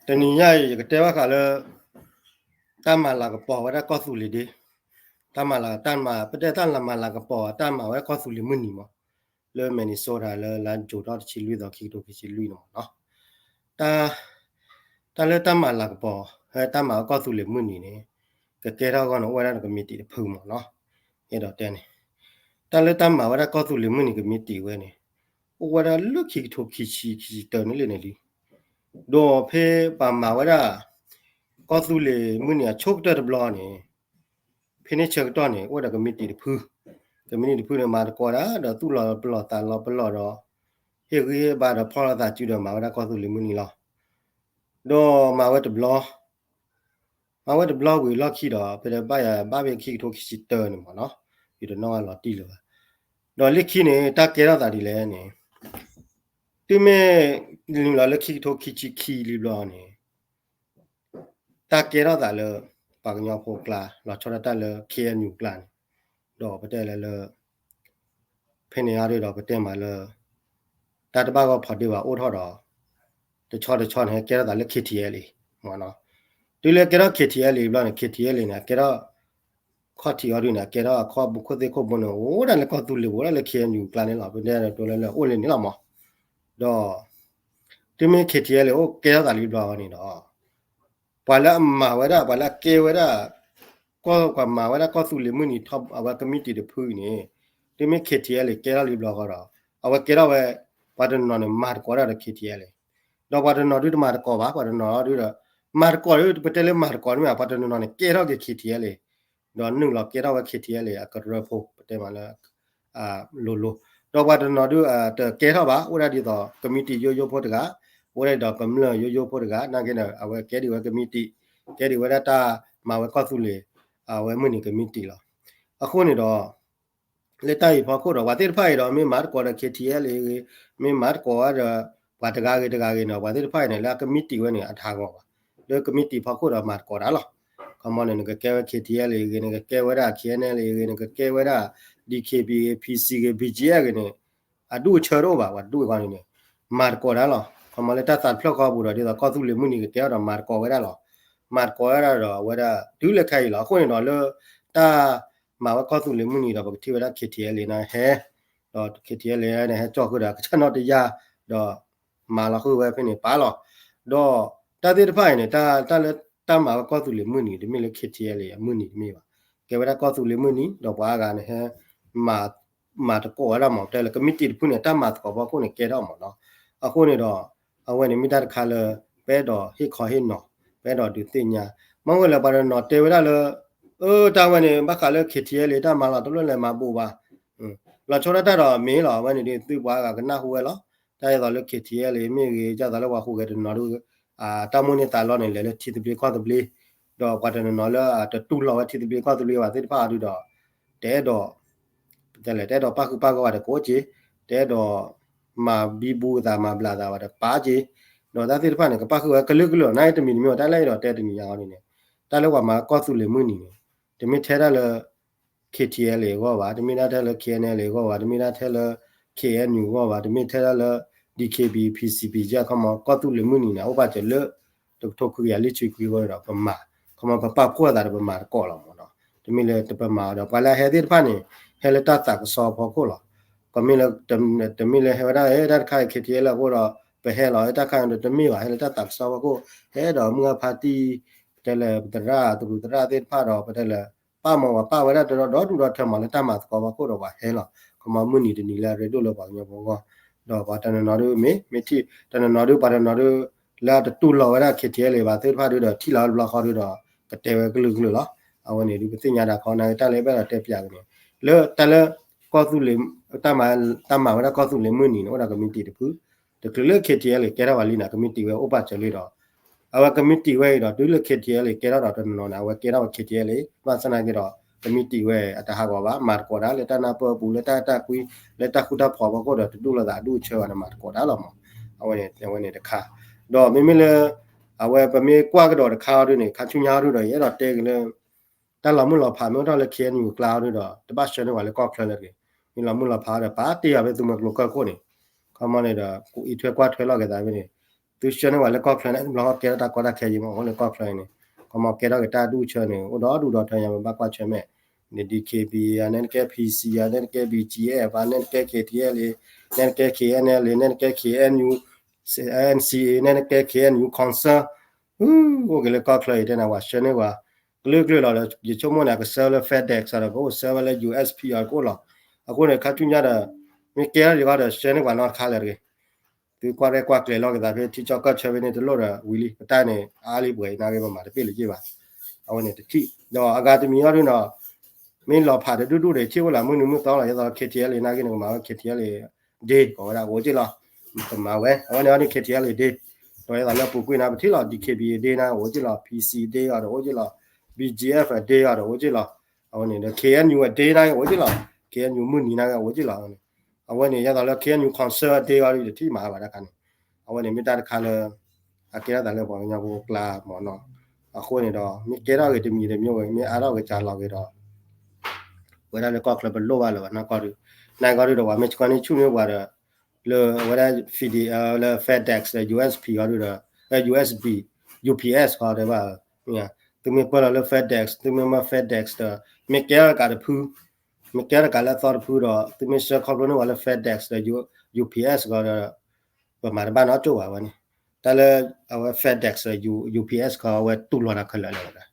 တနံၤညါအံၤ ယကတဲဘၣ်ဃးလၢ တၢ်မၤလၤကပီၤဝဲဒၣ်ကီၢ်သူလ့ၤဒ့, တၢ်မၤလၤ တၢ်မၤ ပတဲတၢ်လၤမၤလၤကပီၤ တၢ်မၤဝဲဒၣ်ကီၢ်သူလ့ၤမုၢ်နံၤမး, လၢ Minnesota လၢလါယူၤထီၣ်တဆံလွံၢ်သီ ခံကထိခံဆံလွံၢ်န့ၣ်မးနီၤ. တၢ် တၢ်လၢတၢ်မၤလၤကပီၤ ဟဲတၢ်မၤဝဲကီၢ်သူလ့ၤမုၢ်နံၤန့ၣ် ကကဲထီၣ်အဂီၢ်န့ၣ် အိၣ်ဝဲဒၣ်ဒီးကမံးတံာ်တဖုမးနီၤ. အဲၣ်ဒိးတဲန့ၣ် တၢ်လၢတၢ်မၤဝဲဒၣ်ကီၢ်သူလ့ၤမုၢ်နံၤကမံးတံာ်ဝဲန့ၣ် အိၣ်ဝဲဒၣ်လၢခံကထိခံဆံ ခံဆံတၢန့ၣ်လံန့ၣ်လံ. ဒီးဖဲပှၤမၤဝဲဒၣ် ကီၢ်သူလ့ၤမုၢ်နံၤအဆိကတၢၢ်တဘျီန့ၣ် ဖဲန့ၣ်ဆၢကတီၢ်န့ၣ် အိၣ်ဒီးကမံးတံာ်တဖု, ကမံးတံာ်တဖုန့ၣ် မၤသကိးတၢ်ဒီးသူၣ်လီၤပလီၢ်သးလီၤပလီၢ်ဒီး ဟ့ၣ်ဂံၢ်ဟ့ၣ်ဘါဒီးဖီၣ်လိာ်သးစုဒီးမၤဝဲဒၣ်ကီၢ်သူလ့ၤမုၢ်နံၤလီၤ. ဒီးမၤဝဲတဘျီ မၤဝဲတဘျီဝံၤအလီၢ်ခံဒီး ဖဲဒၣ်ဘၣ်ယၤဘၣ်ဖဲခံကထိခံဆံတၢန့ၣ်မးနီၤ, ယတနီၣ်ဘၣ်လီၤတံၢ်လၢၤဘၣ်. ဒီးလၢခံန့ၣ် တၢ်ကဲထီၣ်သးဒ်လဲၣ်န့ၣ် တုၤမ့ၢ် နုာ်လီၤလၢခံကထိခံဆံခံလံဘျီန့ၣ် တၢ်ကဲထီၣ်သးလၢ ပှၤကညီဖိကျါ လီၤဆီဒၣ်တၢ်လၢ KNU ကျါန့ၣ် ဒီးပတဲလၢလၢ ဖဲန့ၣ်အံၤဒီးပတဲမးလၢ တၢ်တဘၣ်ဂီၢ်ဖီဒ့ဘၣ်အိၣ်ထီၣ်ဒီး တဆီတဆီန့ၣ် ဟဲကဲထီၣ်သးလၢ KTLA မးနီၤ. တုၤလၢကဲထီၣ် KTLA ဘျီန့ၣ် KTLA န့ၣ် အကဲထီၣ် ခီၣ်ထံးအီၤဒုန့ၣ် အကဲထီၣ်အခီၣ်ဘိခိၣ်သ့ၣ်ခိၣ်ဘိန့ၣ် အိၣ်ဒၣ်လၢကီၢ်သူလ့ၤ အိၣ်ဒၣ်လၢ KNU ကျါန့ၣ်လီၤ. ပတဲတိၤလၢလၢအိၣ်လၢန့ၣ်လီၤမး. ဒီး တုၤမ့ၢ် KTLA အိၣ်ကဲထီၣ်သးလံဘျီအီၤန့ၣ်ဒီး ပှၤလၢအမၤဝဲဒၣ် ပှၤလၢအကဲဝဲဒၣ် ကီၢ်ပှၤမၤဝဲဒၣ်ကီၢ်သူလ့ၤမုၢ်နံၤထီၣ် အဝဲကမံးတံာ်တဖုအံၤန့ၣ် တုၤမ့ၢ် KTLA ကဲထီၣ်လံဘျီဃီဒီး အဝဲကဲထီၣ်ဝဲ ပှၤတနီၤနီၤန့ၣ် မၤသကိးဒၣ်ဒီး KTLA ဒီးပှၤတနီၤဒုတမၤသကိးဘၣ် ပှၤတနီၤဒုဒီး မၤသကိးဒု ပတဲလၢမၤသကိးန့ၣ်မ့ၢ် ပှၤတနီၤနီၤန့ၣ် ကဲထီၣ်က့ၤ KTLA ဒီးနုာ်လီၤကဲထီၣ်ဝဲ KTLA အကရၢဖိ ပတဲမးလၢ လိၤလိၤ ဒီးပှၤတနီၤဒု တကဲထီၣ်ဘၣ် အိၣ်ဒၣ်ဒ်သိး ကမံးတံာ်ယိယိဖိတဂၤ အိၣ်ဒၣ်ဒ်သိးကမျၢၢ်ယိယိဖိတဂၤ နာ်က့ဒီး အဝဲကဲဒံးဝဲကမံးတံာ် ကဲဒံးဝဲဒၣ်တၢ်မၤဝဲကီၢ်သူလ့ၤ အဝဲမုၢ်နံၤကမံးတံာ်လီၤ. အဃိန့ၣ်ဒီး လၢတၢ်အံၤဖီခိၣ်ဒီး ပှၤသ့ၣ်တဖၣ်အံၤဒီး မ့ၢ်မၤသကိးဒီး KTLA ဂ့ၤ မ့ၢ်မၤသကိးဒီး ပှၤတဂၤဂ့ၤတဂၤဂ့ၤန့ၣ် ပှၤသ့ၣ်တဖၣ်အံၤန့ၣ် လၢအကမံးတံာ်ဝဲန့ၣ် အတဟးဂီၤဘၣ်. လၢကမံးတံာ်ဖီခိၣ်ဒီးမၤသကိးတၢ်လီၤ. ခီမီန့ၣ် နကကဲဝဲ KTLA ဂ့ၤ နကကဲဝဲဒၣ် KNLA ဂ့ၤ နကကဲဝဲဒၣ် DKBA PC ဂ့ၤ BGF ဂ့ၤန့ၣ် အဒူၣ်အဆၢတအိၣ်ဘၣ် ပှၤတဒူၣ်အံၤဃီန့ၣ်န့ၣ် မၤသကိးတၢ်လီၤ. ခီမီလၢတၢ်သးတဖျၢၣ်ဃီပူၤဒီး ဒ်သိးကီၢ်သူလ့ၤမုၢ်နံၤကကဲထီၣ်ဒီးမၤသကိးဝဲဒၣ်လီၤ. မၤသကိးဝဲဒၣ်ဒီးအဝဲဒၣ် တုၤလၢခဲအံၤလီၤ. အဃိန့ၣ်ဒီးလၢ တၢ်မၤဝဲကီၢ်သူလ့ၤမုၢ်နံၤဒီး ပကထံၣ်ဝဲဒၣ် KTLA န့ၣ်ဟဲ ဒီး KTLA န့ၣ်ဟဲကၠီၣ်ဃုာ်ဒီး ကစၢ်နီၣ်တယၢ် ဒီး မၤလီၤဃုာ်ဝဲဖဲန့ၣ်ပာ်လီၤ. ဒီးတၢ်သ့ၣ်တဖၣ်အံၤန့ၣ် တၢ်လၢတၢ်မၤဝဲကီၢ်သူလ့ၤမုၢ်နံၤ တမ့ၢ်လၢ KTLA အမုၢ်နံၤတမ့ၢ်ဘၣ်. ကဲဝဲဒၣ်ကီၢ်သူလ့ၤမုၢ်နံၤ ဒီးပှၤအါဂၤန့ၣ်ဟဲ မၤသကိးဝဲဒၣ်မး တဲလၢကမံးတံာ်တဖုန့ၣ် တၢ်မၤသကိးဖီခိၣ်န့ၣ် ကဲထီၣ်မးနီၤ. အဃိန့ၣ်ဒီး အဝဲန့ၣ်မ့ၢ်တၢ်တခါလၢ ပအဲၣ်ဒိးဟ့ၣ်ခီဟ့ၣ်နီၤ ပအဲၣ်ဒိးဒုးသ့ၣ်ညါ မ့ၢ်ဝဲလၢပှၤတနီၤတဲဝဲဒၣ်လၢ အၢ တၢ်ဝဲန့ၣ် ဘၣ်ဃးလၢ KTLA တၢ်မၤလီၤတလၢလဲၤမၤဘူးဘၣ် လီၤဆီဒၣ်တၢ်ဒီးမ့ၢ်လီၤ. အဝဲန့ၣ်ဒုးသုပှၤအါဂၤကနၢ်ဟူဝဲလီၤ. တၢ်ဒ်သိးလၢ KTLA မ့ၢ်ဂ့ၤ ဒ်သိးလၢပှၤဟူးဂဲၤတနီၤဒုး တၢ်မိၣ်န့ၢ်သးလီန့ၣ် လဲၤလၢထံသဘျ့ကီၢ်သဘျ့ ဒီးပှၤတနီၤနီၤလၢတတူၢ်လိာ်ဝဲထံသဘျ့ကီၢ်သဘျ့ဘၣ်သ့ၣ်တဖၣ်ဒုးဒီး တအဲၣ်ဒိး ပတဲလဲၣ် တအဲၣ်ဒိးပၣ်ဃုာ်ပၣ်ဂီၢ်ဘၣ်ဒီးကအိၣ်က့ၤ တအဲၣ်ဒိး မၤဘံဘူသးမၤဘျးသးဘၣ်ဒီးပာ်က့ၤ ဒီးတၢ်သ့ၣ်တဖၣ်န့ၣ် ကပၣ်ဃုာ်ဝဲကလုာ်ကလုာ် နာ်က့တမံၤတမံၤ တၢ်လၢအဲၣ်ဒိးတဲတနံၤညါအီၤန့ၣ် တၢ်လၢပှၤမၤကီၢ်သူလ့ၤမုၢ်နံၤန့ၣ် တမ့ၢ်ထဲဒၣ်လၢ KTLA အဂီၢ်ဘၣ်, တမ့ၢ်ဒၣ်ထဲလၢ KNLA အဂီၢ်ဘၣ်, တမ့ၢ်ဒၣ်ထဲလၢ KNU အဂီၢ်ဘၣ်, တမ့ၢ်ထဲဒၣ်လၢ DKB PCB ခီမီ ကီၢ်သူလ့ၤမုၢ်နံၤန့ၣ် အိၣ်ဘၣ်စၢၤလၢ တကထိခွံကယၤလွံၢ်ဆံခွံအဂီၢ်ဒီး ပမၤ ခီမီ ပပာ်ဖှိၣ်သးဒီးပမၤသကိးလီၤမးနီၤ. တမ့ၢ်လၢတပမၤဒီး ပှၤလၢအဟဲသ့ၣ်တဖၣ်န့ၣ် ဟဲလၢတၢ်သးကစီၣ်ဖီခိၣ်လီၤ. ကမ့ၢ်လၢ တမ့ၢ်လၢဟဲဝဲဒၣ် တၢ်တခါအံၤ KTLA အဃိဒီး ပဟဲလီၤ တၢ်တခါအံၤဒီးတမ့ၢ်ဘၣ် ဟဲလၢတၢ်သးကစီၣ်ဖီခိၣ် ဟဲဒီးမုၢ်ဂၢ်ဖါတံၢ် ပတဲလၢပသရၣ် သရူးသရၣ်သ့ၣ်တဖၣ်ဒီး ပတဲလၢ ပာ်မီၤပှၤပာ်ဝဲဒၣ်တဒီဒီဒူၣ်ဒီထၢမးလၢတၢ်မၤသကိးဖီခိၣ်ဒီးပှၤဟဲလီၤ. ခီမီမုၢ်နံၤတနံၤလၢအရ့ဒိၣ်လၢပှၤကညီဖိအဂီၢ် ဒီးပှၤတနီၤနီၤဒုးမ့ၢ် မ့ၢ်ထံၣ် တနီၤနီၤဒုး ပှၤတနီၤဒုး လၢအတတူၢ်လိာ်ဝဲဒၣ် KTLA ဘၣ်သ့ၣ်တဖၣ်ဒုးဒီး ထံၣ်လီၤတဘျီဃီဒုးဒီး ကတဲဝဲကလုာ်ကလုာ်လီၤ. အဝဲန့ၣ်ဒုးပသ့ၣ်ညါတၢ်ခီ နာ်က့တၢ်လၢဘၣ်ဒီးတဲပျးက့ၤန့ၣ် လၢတၢ်လၢ ကီၢ်သူလ့ၤ တၢ်မၤ တၢ်မၤဝဲဒၣ်ကီၢ်သူလ့ၤမုၢ်နံၤန့ၣ် အိၣ်ဒီးကမံးတံာ်တဖု တချုးလၢ KTLA ကဲထီၣ်ဝဲလံန့ၣ် ကမံးတံာ်ဝဲအိၣ်ဘၣ်စၢၤလံဒီး အဝဲကမံးတံာ်ဝဲအံၤဒီး တုၤလၢ KTLA ကဲထီၣ်ဒီးတနီၤနီၤန့ၣ် အဝဲကဲထီၣ်ဝဲ KTLA ဘၣ်ဆၣ်နာ်က့ဒီး ကမံးတံာ်ဝဲအတဟးဂီၤဘၣ် မၤသကိးတၢ်လၢတၢ်နၢ်ပၢၢ်အပူၤ လၢတၢ်အဲၣ်တၢ်ကွံ လၢတၢ်ဃူတၢ်ဖိးဖီခိၣ်ဒီး တဒူၣ်လိာ်သးအဒူၣ်အဆၢဘၣ်န့ၣ် မၤသကိးတၢ်လီၤမး. အဝဲန့ၣ် အဝဲန့ၣ်တခါ ဒီးမ့မ့ၢ်လၢ အဝဲပမ့ၢ်ကွၢ်ကဒီးတခါအီၤဒုးန့ၣ် ခါဆူညါအီၤဒုးဒီး ယအဲၣ်ဒိးတဲက့ၤလၢ တၢ်လီၤမုၢ်လီၤဖးမ့ၢ်အိၣ်ထီၣ်လၢ KNU အကျါအီၤဒုးဒီး တဘၣ်ဆှၢန့ၢ်ပှၤလၢကီၢ်ချၢလၢၤတဂ့ၤ. မ့ၢ်လီၤမုၢ်လီၤဖးအီၤဒီး ပာ်တ့ၢ်ယၤဖဲသုးမုၢ်ကျိၤကၢၢ်ခိၣ်န့ၣ် ခီမီန့ၣ်ဒီး ကအံးထွဲကွၢ်ထွဲလီၤက့ၤသးဖဲန့ၣ် သုဆှၢန့ၢ်ဝဲလၢကီၢ်ချၢန့ၣ် တဘျီဃီကဲထီၣ်တၢ်ကီတၢ်ခဲယံၤမး အိၣ်လၢကီၢ်ချၢအံၤန့ၣ် ခီမီကဲထီၣ်က့ၤတၢ်ဒူၣ်ဆၢန့ၣ် အိၣ်ဒီးဒူၣ်ဒီးထၢညါ ပဘၣ်ကွၢ်ဆၢၣ်မဲာ် န့ၣ် DKBA ဧါ နဲနကဲ PC ဧါ နဲနကဲ BGF ဧါ နဲနကဲ KTLA နဲနကဲ KNLA နဲနကဲ KNU NCA နဲနကဲ KNU Council အိၣ်က့ၤလၢကီၢ်ချၢအံၤ တဲနၤ ပှၤဆှၢန့ၢ်ပှၤ ကလုာ်ကလုာ်လီၤဒီး ယဆိကမိၣ်န့ၣ် အကဆှၢလၢ FedEx ဒီး ကအိၣ်ဆှၢဝဲလၢ USP အီၤ ကအိၣ်လီၤ. အဃိန့ၣ် ခါဆူညါဒီး မ့ၢ်ကဲထီၣ်ဒံးဃီဒီး ဆှၢန့ၢ်ပှၤနီတခါလၢၤတဂ့ၤ. သုကွၢ်ရဲၣ်ကွၢ်ကျဲၤလီၤက့ၤသးဖဲ ထံကၠီၣ်ကီၢ်ဆၢဖဲန့ၣ် တလိၣ်ဒီးဝံၤလံ ပတၢ်န့ၣ် အါလံပှဲၤအံၤ နာ်က့ပမၤတပ့ၢ်လၢၤက့ၤဘၣ်. အဝဲန့ၣ်တထံၣ် ဒီးအဂၤတမံၤအီၤဒုနီၤ မ့ၢ်လီၤဖးတဒူၣ်ဒူၣ်ဒီး ထံၣ်အိၣ်လၢမုၢ်နုာ်မုၢ်သီလီၤ ယသး KTLA နာ်က့န့ၣ် ကမၤဝဲ KTLA Day ကိးဝဲဒၣ် အိၣ်က့ၤလီၤ. ကမၤဝဲ အဝဲန့ၣ်အီၤန့ၣ် KTLA Day ဒီးယသးလၢပူၤကွံာ်န့ၣ် ပထံၣ်လီၤ DKBA Day န့ၣ် အိၣ်က့ၤလီၤ PC Day အီၤဒီးအိၣ်က့ၤလီၤ BGF Day အီၤဒီးအိၣ်က့ၤလီၤ. အဝဲန့ၣ်ဒီး KNU Day န့ၣ်အိၣ်က့ၤလီၤ KNU မုၢ်နံၤန့ၣ်အိၣ်က့ၤလီၤ. အဝဲန့ၣ် ယသးလၢ KNU Council Day အီၤဒုတထံၣ်မၤဘၣ်တခါန့ၣ် အဝဲန့ၣ်မ့ၢ်တၢ်တခါလၢ အကဲထီၣ်သးလၢပှၤကညီဖိကျါမ့ၢ်နီၤ. အဃိန့ၣ်ဒီး မ့ၢ်ကဲထီၣ်ဂ့ၤတမံၤတမံၤဝဲ မ့ၢ်အါထီၣ်ဂ့ၤကလီၤဂ့ၤဒီး ဝဲဒၣ်လၢကီၢ်ချၢပလိၣ်ဘၣ်လၢၤဘၣ်နီၢ်ကီၢ်ဒုး နီၢ်ကီၢ်ဒုးဒီး ပှၤမ့ၢ်ဆှၢန့ၢ်ဆူၣ်န့ၢ်ပှၤဒီး လၢအဝဲဒၣ် ဖဲဒဲး လၢ FedEx ဒီး USP အီၤဒုဒီး USP UPS ဃီတဲဘၣ် သုမ့ၢ်ပၢၢ်လီၤလၢ FedEx သုမ့ၢ်မၢ FedEx ဒီး မ့ၢ်ကဲထီၣ်တကးတဖု မ့ၢ်ကဲထီၣ်တကးလၢအသီတဖုဒီး သုမ့ၢ်ဆှၢခီဖျိန့ၢ်ဝဲလၢ FedEx ဒီး UPS ဃီဒီး ပမၤတဘၣ်နီတကၠိၢ်ဘၣ်ဝဲန့ၣ် တၢ်လၢအဝဲ FedEx ဒီး UPS ဃီအဝဲတူၢ်လိာ်တၢ်ခဲလၢာ်လၢၤဝဲဒၣ်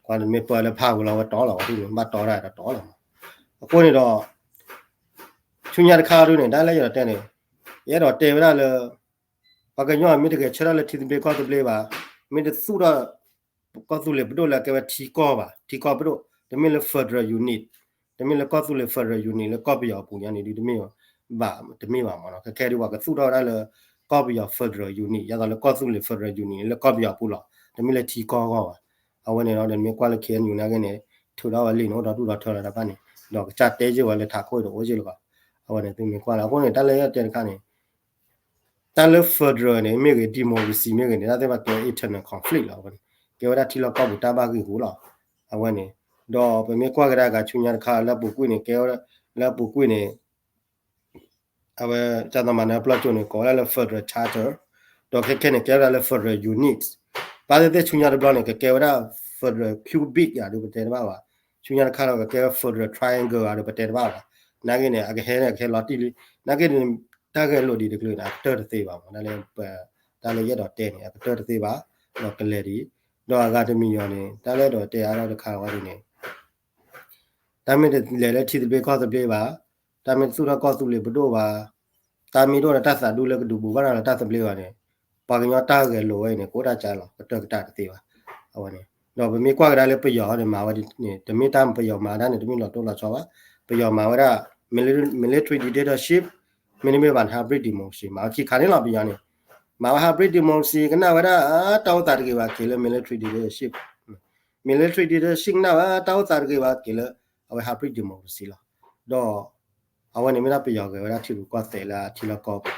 ကွၢ်မ့ၢ်ပၢၢ်လၢဖးပူၤလီၤ အဝဲတီလီၤဝဲဒၣ်န့ၣ် ဘၣ်တီတၢ်ဒီးတီလီၤမး. အဃိန့ၣ်ဒီး ဆူညါတခါဒုန့ၣ် တၢ်လၢယအဲၣ်ဒိးတဲန့ၣ် ယအဲၣ်ဒိးတဲဝဲဒၣ်လၢ ပှၤကညီမ့ၢ်တဂဲၤဆၢထၢၣ်လၢထံသဘျ့ကီၢ်သဘျ့ဘၣ်, မ့ၢ်တသူၣ်ထီၣ် ကီၢ်သူလ့ၤပဒိၣ်လၢကဲဝဲထံကီၢ်ဘၣ်, ထံကီၢ်ပဒိၣ်, တမ့ၢ်လၢ federal unit, တမ့ၢ်လၢကီၢ်သူလ့ၤ federal unit လၢကီၢ်ပယီၤအပူၤညါန့ၣ်ဒု တမ့ၢ်ဘၣ်, တမ့ၢ်ဘၣ်မ့ၢ်နီၤ. ခဲခဲဒု ပှၤကသူၣ်ထီၣ်ဝဲဒၣ်လၢ ကီၢ်ပယီၤ federal unit ယသးလၢကီၢ်သူလ့ၤ federal unit လၢကီၢ်ပယီၤပူၤလီၤ, တမ့ၢ်လၢထံကီၢ်အဂီၢ်ဘၣ်. အဝဲန့ၣ်ဒီး နမ့ၢ်ကွၢ်လၢ KNU နာ်က့န့ၣ် ထုးထီၣ်ဝဲလံာ်န့ၣ် အိၣ်ဒီးဒူၣ်ဒီးထၢလီၤတဖၣ်န့ၣ်, ဒီးကစၢ်တဲက့ၤဝဲလၢထးခိၣ်ဒီးအိၣ်က့ၤလၢၤဘၣ်. အဝဲန့ၣ် သုမ့ၢ်ကွၢ်လၢ အဃိန့ၣ် တၢ်လၢယအဲၣ်ဒိးတဲတခါန့ၣ် တၢ်လၢ federal န့ၣ် မ့ၢ်ဂ့ၤ democracy မ့ၢ်ဂ့ၤန့ၣ် တၢ်သ့ၣ်တဖၣ်ကဲ internal conflict လီၤ. အဝဲန့ၣ် ကဲဝဲဒၣ်ထံလီၢ်ကီၢ်ပူၤတၢ်ဘၣ်ဂ့ၢ်ဂီၢ်လီၤ. အဝဲန့ၣ် ဒီးပမ့ၢ်ကွၢ်ကဒါက့ၤဆူညါတခါ လၢအပူၤကွံာ်န့ၣ် ကဲဝဲလၢအပူၤကွံာ်န့ၣ် အဝဲ ကၢ်သးမၤနၢၤပျီၢ်ကၠိန့ၣ် ကိးဝဲဒၣ်လၢ federal charter, ဒီးခဲခဲန့ၣ် ကဲဝဲဒၣ်လၢ federal unit, ဘၣ်သ့ၣ်သ့ၣ်ဆူညါတဘျီန့ၣ် ကကဲဝဲဒၣ် federal cubic ယၤဒုးပတဲတဘၣ်ဘၣ်, ဆူညါတခါဒီးကကဲဝဲ federal triangle ယၤဒုးပတဲတဘၣ်ဘၣ်. နာ်က့န့ၣ် အကဟဲန့ၣ် အကဟဲလီၤတံၢ်လံ, နာ်က့န့ၣ် တၢ်ဂဲၤလိာ်ဒံးတကလုာ်န့ၣ် အကတၢၢ်တသ့ဘၣ်မ့ၢ် တၢ်လၢယအဲၣ်ဒိးတဲန့ၣ် အကတၢၢ်တသ့ဘၣ်, ဒီးကလဲၤဒံး, ဒီးအဂၤတမံၤယီၤန့ၣ် တၢ်လၢအဲၣ်ဒိးတဲအါထီၣ်တခါဝဲဒၣ်န့ၣ် တၢ်မ့ၢ်တလဲၤလၢထံသဘျ့ကီၢ်သဘျ့ဘၣ်, တၢ်မ့ၢ်တသူၣ်ထီၣ်ကီၢ်သူလ့ၤပဒိၣ်ဘၣ်, တၢ်မ့ၢ်တအိၣ်ဒီးတၢ်သးဒူလၢကဒုးဘူးဘၣ်ဒီးတၢ်သဘျ့ဘၣ်န့ၣ်, ပှၤကညီတၢ်ဂဲၤလိာ်ဝဲအံၤန့ၣ် ကအိၣ်တၢ်ကါလီၤ ကတၢၢ်ကတၢၢ်တသ့ဘၣ်. အဝဲန့ၣ် ဒီးပမ့ၢ်ကွၢ်ကဒါလၢပယီၤန့ၣ် မၤဝဲန့ၣ် တမ့ၢ်တၢ်ပယီၤမၤတၢ်န့ၣ် တမ့ၢ်လီၤတိၢ်လီၤဆီဘၣ်, ပယီၤမၤဝဲဒၣ် military dictatorship, မ့တမ့ၢ်ဘၣ်န့ၣ် hybrid democracy မၤဝဲခံခါန့ၣ်လီၤ ပယီၤန့ၣ်, မၤဝဲ hybrid democracy ကနၣ်ဝဲဒၣ် တၢ်အိၣ်သးတဂ့ၤဘၣ်က့ၤလၢ military dictatorship, military dictatorship ကနၣ်ဝဲ တၢ်အိၣ်သးတဂ့ၤဘၣ်က့ၤလၢ အဝဲ hybrid democracy လီၤ. ဒီး အဝဲန့ၣ်မ့ၢ်ဒၣ်ပယီၤဂဲၤဝဲဒၣ်ထံရူၢ်ကီၢ်သဲးလၢအထံလီၢ်ကီၢ်ပူၤ,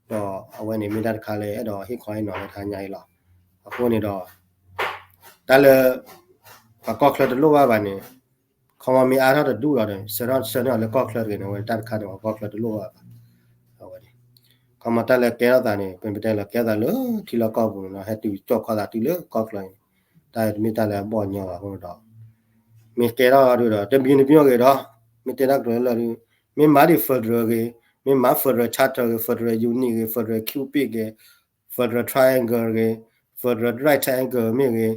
ဒီးအဝဲန့ၣ်မ့ၢ်ဒၣ်တခါလၢအဲၣ်ဒိးဟ့ၣ်ခီဟ့ၣ်နီၤလၢတဟါညါအံၤလီၤ. အဃိန့ၣ်ဒီး တၢ်လၢ ပှၤကီၢ်ချၢတလိၣ်ဘၣ်ဘၣ်န့ၣ် ခီမီမ့ၢ်အါထီၣ်တဒူၣ်လီၤဒီး ဆၢထီၣ်ဆၢန့ၢ်အီၤလၢကီၢ်ချၢတဂ့ၤန့ၣ် အဝဲတၢ်တခါန့ၣ် ပှၤကီၢ်ချၢတလိၣ်ဘၣ်ဘၣ်. အဝဲန့ၣ် ခီမီတၢ်လၢကဲထီၣ်သးန့ၣ် ပမ့ၢ်တဲလၢကဲထီၣ်သးလၢထံလီၢ်ကီၢ်ပူၤန့ၣ်လီၤ ဟဲတုၤကၠီၣ်ခီသးတုၤလၢကီၢ်ချၢန့ၣ် တၢ်တမ့ၢ်တၢ်လၢအဘီၣ်ညီဘၣ်အဃိန့ၣ်ဒီး မ့ၢ်ကဲထီၣ်ဒုဒီး တမံၤတမံၤဂ့ၤဒီး မ့ၢ်တဲတၢ်ကတိၤလၢလီၤဒု မ့ၢ်မၤဒံး federal ဂ့ၤ, မ့ၢ်မၤ federal charter ဂ့ၤ, federal unit ဂ့ၤ, federal cubic ဂ့ၤ, federal triangle ဂ့ၤ, federal right triangle မ့ၢ်ဂ့ၤ,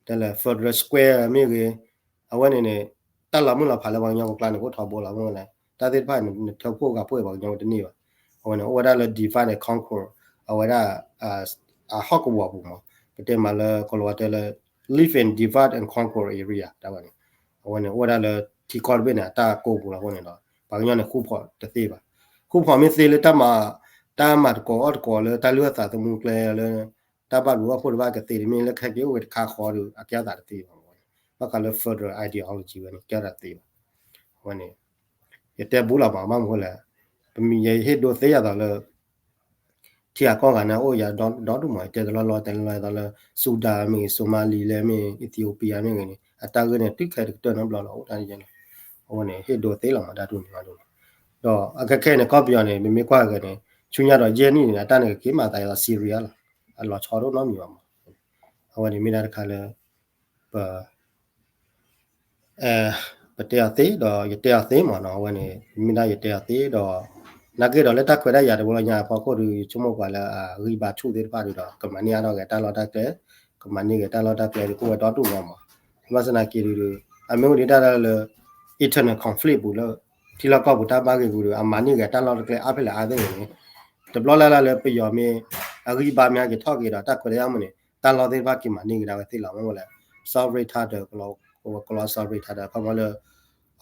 တလဲ federal square မ့ၢ်ဂ့ၤ, အဝဲန့ၣ်န့ၣ် တၢ်လီၤမုၢ်လီၤဖးလၢပှၤကညီဖိကျါန့ၣ် ကအိၣ်ထီဘိလီၤမ့ၢ်လဲၣ် တၢ်သ့ၣ်တဖၣ်န့ၣ် နထၢဖှိၣ်ဂာ်ဖှိၣ်ပှၤကညီတန့ၢ်ဘၣ်. အဝဲန့ၣ် အိၣ်ဝဲဒၣ်လၢ divide and conquer အဝဲဒၣ် အဟီၣ်ကဝီၤပူၤမး ပတဲမးလၢကီၤလၤဝါတဲလၢ live in divide and conquer area တၢ်ဝဲန့ၣ် အဝဲန့ၣ် အိၣ်ဝဲဒၣ်လၢထံကီၢ်တဘ့ၣ်န့ၣ် အတၢ်ကိးပူၤလီၤအဃိန့ၣ်ဒီး ပှၤကညီန့ၣ် ဃူဖိးတသ့ဘၣ်. ဃူဖိးမ့ၢ်သ့လၢတၢ်မၤ တၢ်မၤသကိးအီၣ်သကိးလၢတၢ်လုၢ်အီၣ်သးသမူကျဲလၢ တၢ်ဘၣ်ဘျုးဘၣ်ဖှိၣ်တဘၣ်ကသ့တမ့ၢ်လၢခဲက့ၤအိၣ်ဝဲတခါဃီဒီး အကဲထီၣ်သးတသ့ဘၣ်. ဘၣ်ဃးလၢ federal ideology ဝဲန့ၣ် ကဲထီၣ်သးတသ့ဘၣ်. အဝဲန့ၣ် ယတဲဘူးလီၤမး ဘၣ်မနုၤလဲၣ် ပမ့ၢ်ယဟ့ၣ်ဒိသ့ယၤသိးလၢ ထံဂၤကီၢ်ဂၤန့ၣ် အိၣ်ယၤဒီဒူၣ်မး တဲတလီၢ်လီၢ် တဲလီၢ်လီၢ် သိးလၢ ဆူဒၣ်မ့ၢ်ဂ့ၤ စိမါလံလဲၣ်မ့ၢ်ဂ့ၤ အံသံယိပံယါမ့ၢ်ဂ့ၤန့ၣ် အတၢ်ဂ့ၢ်န့ၣ် တုၤခဲတကတၢၢ်နီတဘျီလီၤ အိၣ်တၢ်ယဲလီၤ. အဝဲန့ၣ် ဟ့ၣ်ဒိသ့လီၤမး တၢ်ဒ်န့ၣ်ဘၣ်ဒ်န့ၣ် ဒီးအခဲခဲအံၤန့ၣ် ကီၢ်ပယီၤန့ၣ် ပမ့ၢ်ကွၢ်ဂ့ၤန့ၣ် ဆူညါဒီးယဲၢ်နံၣ်န့ၣ် အတၢ်န့ၣ်ကက့ၤမၤသးယၤလီၤ Syria လီၤ. အလီၤဆီဒိၣ်နီတမံၤဘၣ်မး. အဝဲန့ၣ်မ့ၢ်ဒၣ်တခါလၢ ပ ပတဲအီၤသ့ဒီး ယတဲအီၤသ့မးနီၤ. အဝဲန့ၣ် မ့ၢ်ဒၣ်ယတဲအီၤသ့ဒီး နာ်က့ဒီးလၢတၢ်ခွဲးတၢ်ယာ်တဘိလီၤညါအဖီခိၣ်ဒီး ဆိကမိၣ်ပှၤလၢအဂံၢ်ဘါဆူၣ်သ့ၣ်တဖၣ်ဒီး ကမၤန့ၢ်အါထီၣ်က့ၤတၢ်လီၢ်တၢ်ကျဲ, ကမၤန့ၢ်က့ၤတၢ်လီၢ်တၢ်ကျဲဒီး ကအိၣ်ဝဲဒီဒူၣ်လီၤမး. ဘၣ်ဆၣ်သနာ်က့ဒီး အမ့ၢ်အိၣ်ဒံးတၢ်လၢ internal conflict ပူၤလၢ ထံလီၢ်ကီၢ်ပူၤတၢ်ဘၣ်ဂ့ၤပူၤဒီး အမၤန့ၢ်က့ၤတၢ်လီၢ်တၢ်ကျဲအါဖဲလဲၣ်အါသ့ၣ်န့ၣ် တဘျီလၢ်လၢ်လၢပယီၤမ့ၢ် အဂံၢ်ဘါမ့ၢ်ဟဲက့ၤထီၣ်က့ၤဒီး တၢ်ခွဲးတၢ်ယာ်မ့ၢ်န့ၣ် တၢ်လီၢ်သ့ၣ်တဖၣ်က့ၤမၤန့ၢ်က့ၤဒၣ်ဝဲသ့ၣ်လီၤ. မ့ၢ်ဝဲလဲၣ် sovereign title ကလီ sovereign title ခီမီလၢ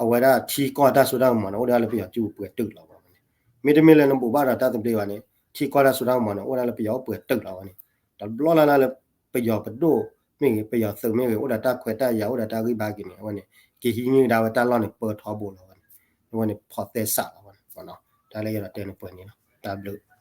အဝဲဒၣ်ထံကီၢ်တၢ်စိတၢ်ကမီၤန့ၣ် အိၣ်ဒၣ်လၢပယီၤစုပှဲၤတုာ်လီၤဝဲန့ၣ်. မ့တမ့ၢ်လၢနဘိးဘၣ်ဒီးတၢ်သဘျ့ဘၣ်န့ၣ် ထံကီၢ်တၢ်စိတၢ်ကမီၤန့ၣ် အိၣ်ဒၣ်လၢပယီၤအိၣ်ပှဲၤတုာ်လီၤဝဲန့ၣ်. တဘျီလၢ်လၢ်လၢ ပယီၤပဒိၣ်မ့ၢ်ဂ့ၤ ပယီၤသုးမ့ၢ်ဂ့ၤ အိၣ်ဒီးတၢ်ခွဲးတၢ်ယာ် အိၣ်ဒီးတၢ်ဂံၢ်ဘါက့ၤန့ၣ် အဝဲန့ၣ် က့ၤဟံးန့ၢ်ကဒါဝဲတၢ်လီၢ်န့ၣ် ပၢထီဘိလီၤဝဲန့ၣ်. အဝဲန့ၣ် ဖီသဲစးလီၤဝဲန့ၣ်. တၢ်လၢယအဲၣ်ဒိးတဲန့ၣ်ပှဲၤန့ၣ်လီၤ. တၢ်ဘျုး